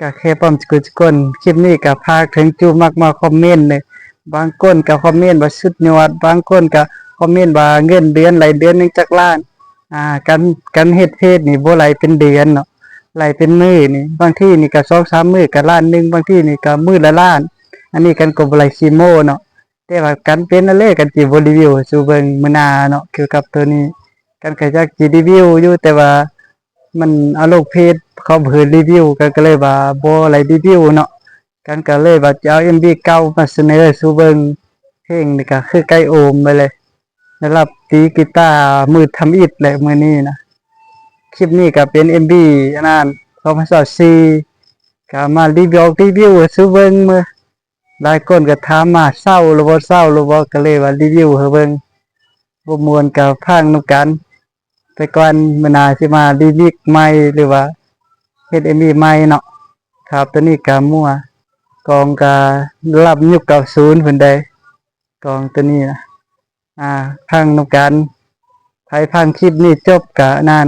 ກະແຄ່ພ້ອມສຸກຄົນ. ຄລິບນີ້ກະຝາກເຖິງຈຸມັກມາຄອມເມັນເດີ. ບາງຄົນກະຄອມເມັນວ່າສຸດຍອດ, ບາງຄົນກະຄອມເມັນວ່າເງິນເດືອນ ໄລ່ເດືອນໜຶ່ງຈັກລ້ານ. ອ່າ ການ ການເຮັດເພຈນີ້ບໍ່ໄລ່ເປັນເດືອນເນາະ, ໄລ່ເປັນມື້ນີ້. ບາງທີນີ້ກະສອງສາມມື້ກະລ້ານໜຶ່ງ, ບາງທີນີ້ກະມື້ລະລ້ານ. ອັນນີ້ກັນກໍບໍ່ໄລ່ຂີ້ໂມ້ເນາະ. ແຕ່ວ່າກັນເປັນອັນແລກ ກັນຊິບໍ່ຣີວິວສູ່ເບິ່ງມື້ໜ້າເນາະ ກ່ຽວກັບໂຕນີ້. ກັນກະຢາກຊິຣີວິວຢູ່ ແຕ່ວ່າມັນເອົາລົງເພຈ ເຂົາບໍ່ໃຫ້ຣີວິວ ກັນກະເລີຍວ່າບໍ່ໄດ້ຣີວິວເນາະ. ກັນກະເລີຍວ່າຈະເອົາເອັມວີເກົ່າມາສະເໜີສູ່ເບິ່ງ. ເພງນີ້ກະຄືໄກ່ໂອມໄປເລີຍ, ໄດ້ຮັບຕີກີຕາມືທຳອິດແຫຼະມື້ນີ້ນະ. ຄລິບນີ້ກະເປັນເອັມວີອັນນັ້ນ ສອງພັນຊາວສີ່ ກະມາຣີວິວ ຣີວິວສູ່ເບິ່ງເບິ່ງ. ຫຼາຍຄົນກໍຖາມມາ ເຊົາແລ້ວບໍ່ ເຊົາແລ້ວບໍ່ ກໍເລີຍວ່າຣີວິວໃຫ້ເບິ່ງ. ບໍ່ມ່ວນກໍຟັງນຳກັນໄປກ່ອນ, ມື້ໜ້າຊິມາຣີມິກໃໝ່ ຫຼືວ່າເຮັດເອັມວີໃໝ່ເນາະ. ຄັບ ໂຕນີ້ກໍມົວ, ກອງກໍລະດັບຍຸກເກົ້າສິບພຸ້ນໃດ໋ ກອງໂຕນີ້ນະ. ອ່າ ຟັງນຳກັນ, ໃຜຟັງຄລິບນີ້ຈົບກໍນັ້ນ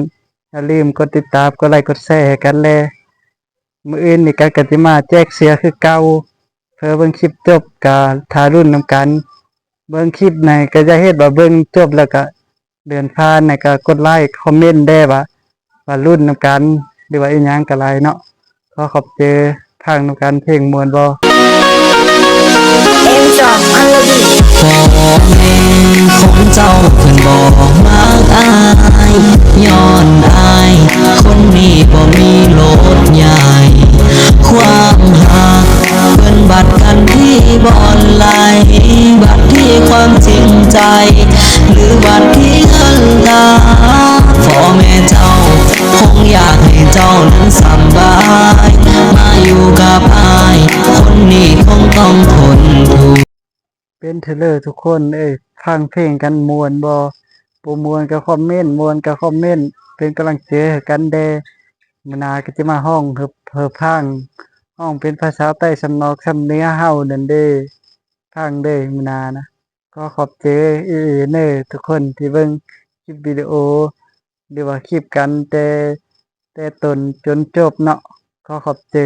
ຢ່າລືມກົດຕິດຕາມ ກົດໄລ ກົດແຊໃຫ້ກັນແດ່. ມື້ອື່ນນີ້ກັນກໍຊິມາແຈກເສື້ອຄືເກົ່າ. ເພື່ອເບິ່ງຄລິບຈົບກໍຖ້າລຸ້ນນຳກັນ. ເບິ່ງຄລິບໃນກໍຢ່າເຮັດວ່າເບິ່ງຈົບແລ້ວກໍເລື່ອນຜ່ານ, ໃນກໍກົດໄລຄອມເມັນແດ່ວ່າ ວ່າລຸ້ນນຳກັນ ຫຼືວ່າອີ່ຫຍັງກໍໄດ້ເນາະ. ຂໍຂອບໃຈ. ຟັງນຳກັນ ເພງມ່ວນບໍ່? ພໍ່ແມ່ຂອງເຈົ້າເພິ່ນບໍ່ມັກອ້າຍ ຍ້ອນອ້າຍຄົນນີ້ບໍ່ມີລົດໃຫຍ່. ຄວາມຮັກເພິ່ນບັດກັນທີ່ບ່ອນໄຫຼ ບັດທີ່ຄວາມຈິງໃຈ ຫຼືບັດທີ່ເງິນກາ. ພໍ່ແມ່ເຈົ້າ ຄົງຢາກໃຫ້ເຈົ້ານັ້ນສຳບາຍ ມາຢູ່ກັບອ້າຍ ຄົນນີ້ຄົງຕ້ອງທົນທຸກ. ເປັນເທື່ອເລີທຸກຄົນເອີຍ, ຟັງເພງກັນມ່ວນບໍ່? ບໍ່ມ່ວນກໍຄອມເມັນ, ມ່ວນກໍຄອມເມັນ ເປັນກຳລັງໃຈໃຫ້ກັນແດ່. ມື້ໜ້າກໍຈະມາຮ້ອງໃຫ້ ໃຫ້ຟັງ, ຮ້ອງເປັນພາສາໃຕ້ສຳນອກສຳເໜືອເຮົານັ້ນເດ້. ຟັງເດີ້ມື້ໜ້ານະ. ຂໍຂອບໃຈອີ່ຫຼີເນີທຸກຄົນທີ່ເບິ່ງຄລິບວິດີໂອ ຫຼືວ່າຄລິບກັນແຕ່ ແຕ່ຕົ້ນຈົນຈົບເນາະ. ຂໍຂອບໃຈ.